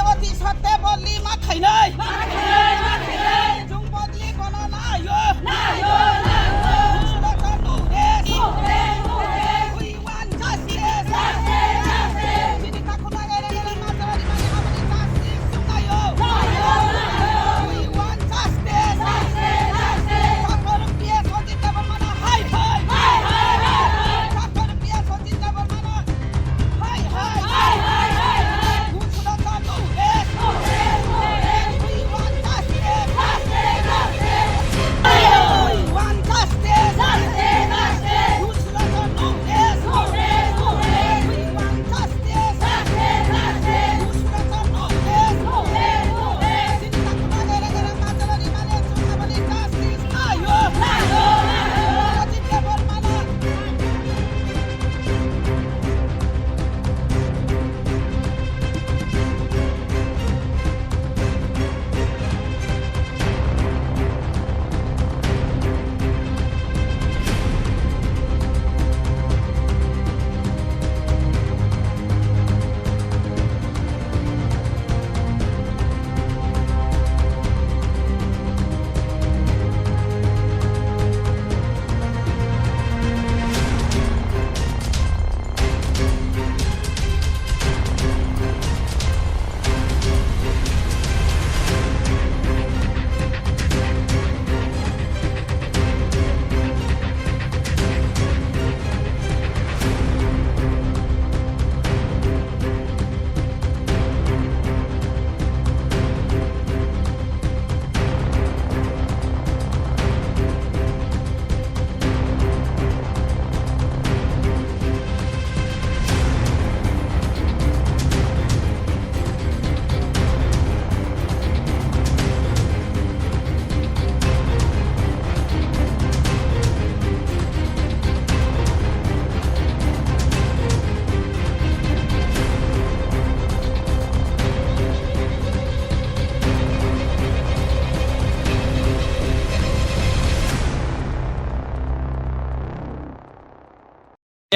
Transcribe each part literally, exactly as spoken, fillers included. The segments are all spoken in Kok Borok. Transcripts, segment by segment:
Oti satte bodli ma khainai. Ma khainai, ma khainai. Chwng bodli bono naio. Naio, naio. Sura ka tu res. Tu res, tu res. We want justice. Justice, justice. Chini takhuk nagai nagai ma jora di mani aboni justice chwng naio. Naio, naio. We want justice. Justice, justice. Doctor P S Ajit Debbarmano hai hai. Hai hai, hai hai. Doctor P S Ajit Debbarmano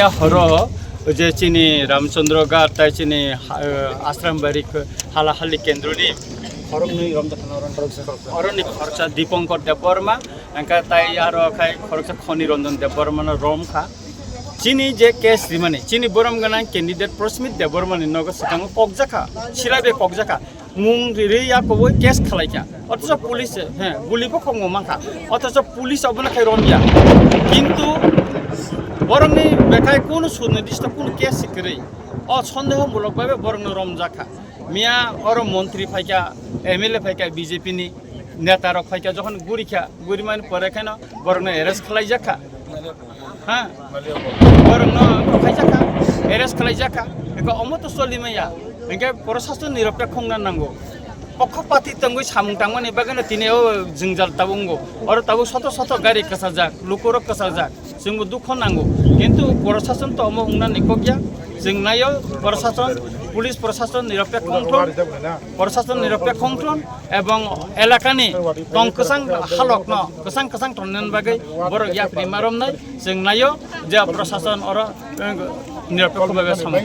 Ya horo je chini Ramchandra Ghat tai chini ha-, eh, Ashram Bari kh-, hala hali kendroni khoroknwi romjakha, oroni khoroksa Dipankar Debbarma, engkha tai aro khai khoroksa Khoni Ranjan Debbarma no romkha. Chini je case rimani, chini borom gwnang candidate Prasmit Debbarma ni nogo swkango kokjakha, silaibe kokjakha. Mung ri ri ya koboi case khalaikha. Othocho police, he, guli bo khokmo mankha. Othocho police obono khai romya. Kintu borokni bekhai kunu sunidisto kunu case se kwrwi. O sondeho mulok bai borokno romjakha. Miya oro montri phaikha, M L A phaikha B J P ni. Neta rok phaikha, jokhon gurikha, gurimani pore kheno borokno arrest khlaijakha. Ha? Borokno khlaijakha, arrest khlaijakha. Eko omo to solimaya. Hinkhe prosason niropek khongna nango. Pokho pati tongwi samung tangmani bagwino tini o jwngjal tabuk wngo. Oro tabuk soto soto gari kwchajak, lukurok kwchajak. Chwngbo dukho nango. Kintu prosason to omo wngna nikokya. Chwng naio prosason, police prosason niropek khongthon, prosason niropek khongthon ebong elakani tong kwchang halokno kwchang kwchang tonnani bagwi borok yapri maromnai. Chwng naio je prosason oro, eh, niropek bhabe samung.